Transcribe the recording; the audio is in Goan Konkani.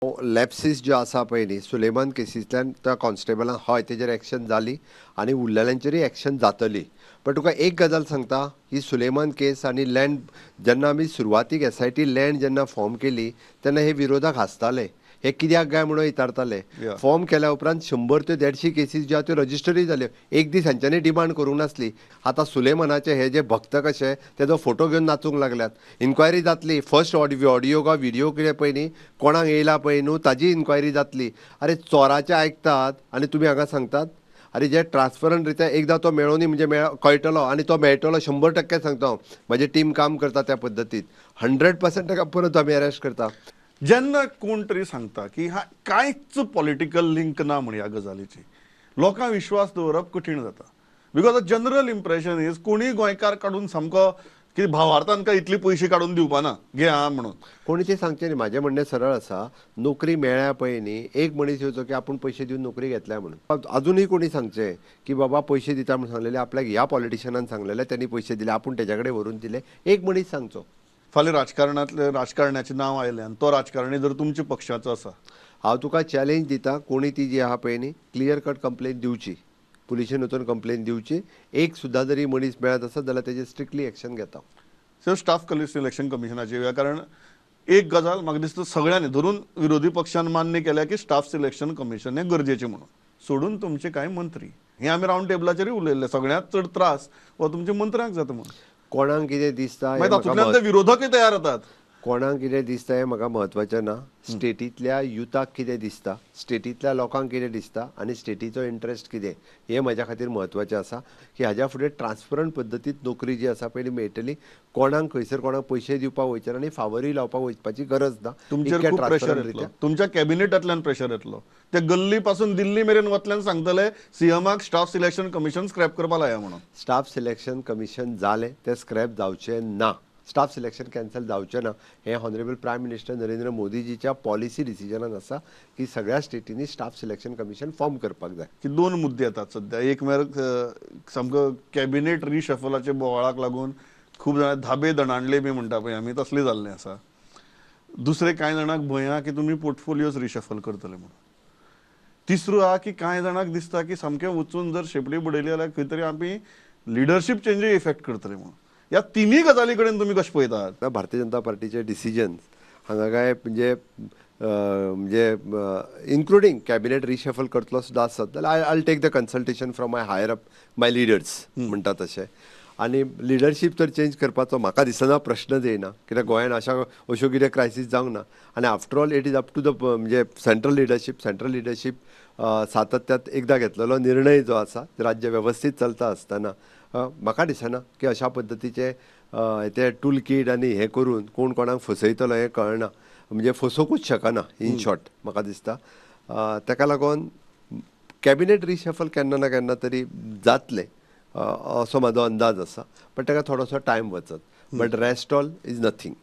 लॅप्सीस ज्यो आसा पळय न्ही सुलेमान केसींतल्यान त्या कॉन्स्टेबलान हय तेजेर एक्शन जाली आनी उरलेल्यांचेरूय एक्शन जातली. बट तुका एक गजाल सांगता, ही सुलेमान केस आनी लँड जेन्ना आमी सुरवातीक SIT land जेन्ना फॉर्म केली तेन्ना हे विरोधक हांसताले, हे कित्याक काय म्हणून विचारताले. फॉर्म केल्या उपरांत 100 ते 150 केसीस ज्यो त्यो रजिस्टरूय जाल्यो. एक दीस हांच्यांनी डिमांड करूंक नासली. आतां सुलेमानाचे हे जे भक्त कशे तेजो फोटो घेवन नाचूंक लागल्यात. इन्क्वायरी जातली, फर्स्ट ऑडियो काय व्हिडियो कितें पळय न्ही कोणाक येयला पळय न्हू ताजी इन्क्वायरी जातली. अरे चोराचे आयकतात आनी तुमी हांगा सांगतात. अरे जे ट्रान्सपरंट रित्या एकदां तो मेळोनी म्हणजे कळटलो आनी तो मेळटलो 100% सांगता हांव. म्हाजी टीम काम करता त्या पद्दतीत 100% ताका परत आमी अरेस्ट करता. जेन्ना कोण तरी सांगता की हा कांयच पॉलिटिकल लिंक ना म्हण ह्या गजालीची, लोकांक विश्वास दवरप कठीण जाता. Because a general impression is कोणीय गोंयकार काडून सामको की भावार्थान काय इतले पयशे काडून दिवपा ना घे हा म्हणून. कोणी ते सांगचें न्ही. म्हाजें म्हणणें सरळ आसा, नोकरी मेळ्ळ्या पळय न्ही एक मनीस येवचो की आपूण पयशे दिवन नोकरी घेतल्या म्हणून. अजुनूय कोणी सांगचें की बाबा पयशे दिता म्हणून सांगलेले आपल्याक ह्या पॉलिटिशनान सांगलेले त्यांनी पयशे दिले आपूण तेज्या कडेन व्हरून दिले, एक मनीस सांगचो. फाल्यां राजकारणांतले राजकारण्याचें नांव आयलें आनी तो राजकारणी जर तुमच्या पक्षाचो आसा, हांव तुका चॅलेंज दिता कोणी ती जी आहा पळय न्ही क्लियर कट कंप्लेन दिवची, पुलिशेन वचून कंप्लेन दिवची. एक सुद्दां जरी मनीस मेळत आसत जाल्यार तेजेर स्ट्रिक्टली एक्शन घेता. सर स्टाफ सिलेक्शन कमिशनाची येवया, कारण एक गजाल म्हाका दिसता सगळ्यांनी धरून विरोधी पक्षान मान्य केल्या की स्टाफ सिलेक्शन कमिशन हें गरजेचें म्हणून, सोडून तुमचे कांय मंत्री, हें आमी रावंड टेबलाचेरूय उलयल्ले, सगळ्यांत चड त्रास हो तुमच्या मंत्र्यांक जाता म्हणून. कोणाक कितें दिसता तातूंतल्यान ते विरोधकय तयार जातात. कोणाक कितें दिसता हें म्हाका म्हत्वाचें ना. स्टेटींतल्या युथाक कितें दिसता, स्टेटींतल्या लोकांक कितें दिसता आनी स्टेटीचो इंट्रस्ट कितें हें म्हज्या खातीर म्हत्वाचें आसा. की हाज्या फुडें ट्रान्सपरंट पद्दतींत नोकरी जी आसा पयली मेळटली. कोणाक खंयसर कोणाक पयशे दिवपाक वयचे आनी फावरूय लावपाक वचपाची गरज ना. तुमचेर खूब प्रेशर येतलो, तुमच्या कॅबिनेटांतल्यान प्रेशर येतलो, ते गल्ली पासून दिल्ली मेरेन वतल्यान सांगतले सीएमाक स्टाफ सिलेक्शन कमिशन स्क्रॅप करपाक लाया म्हणून. स्टाफ सिलेक्शन कमिशन जालें तें स्क्रॅप जावचें ना, स्टाफ सिलेक्शन कॅन्सल जावचें ना. हें ऑनरेबल प्रायम मिनिस्टर नरेंद्र मोदीजीच्या पॉलिसी डिसिजनान आसा की सगळ्या स्टेटींनी स्टाफ सिलेक्शन कमिशन फॉर्म करपाक जाय. की दोन मुद्दे येतात सद्या, एक म्हळ्यार सामको कॅबिनेट रिशफलाचे बोवाळाक लागून खूब जाणां धाबे दणाणले बी म्हणटा पळय आमी, तसले जाल्ले आसा. दुसरे कांय जाणांक भंय आहा की तुमी पोर्टफोलियोज रिशफल करतले म्हणून. तिसरो आहा की कांय जाणांक दिसता की सामकें वचून जर शेपडी बडयली जाल्यार खंय तरी आमी लिडरशीप चेंजूय इफेक्ट करतले म्हणून. ह्या तिनूय गजाली कडेन तुमी कशें पळयतात? भारतीय जनता पार्टीचे डिसिजन्स हांगा काय म्हणजे म्हणजे इन्क्लुडींग कॅबिनेट रिशफल करतलो सुद्दां आसत जाल्यार I take the consultation from my higher up my leaders म्हणटा तशें. आनी लिडरशीप तर चेंज करपाचो म्हाका दिसना प्रश्नच येयना, कित्याक गोंयान अश्यो कितें क्रायसीस जावंक ना. आनी after all it is up to the म्हणजे सेंट्रल लिडरशीप. सेंट्रल लिडरशीप सातत्यात एकदां घेतलेलो निर्णय जो आसा राज्य वेवस्थीत चलता आसतना म्हाका दिसना की अशा पद्दतीचे ते टूल कीट आनी हें करून कोण कोणाक फसयतलो हें कळना, म्हणजे फसोवंकूच शकना इन शॉर्ट म्हाका दिसता. ताका लागून कॅबिनेट रिशफल केन्ना ना केन्ना तरी जातलें असो म्हाजो अंदाज आसा, पण ताका थोडोसो टायम वचत. But rest all is nothing.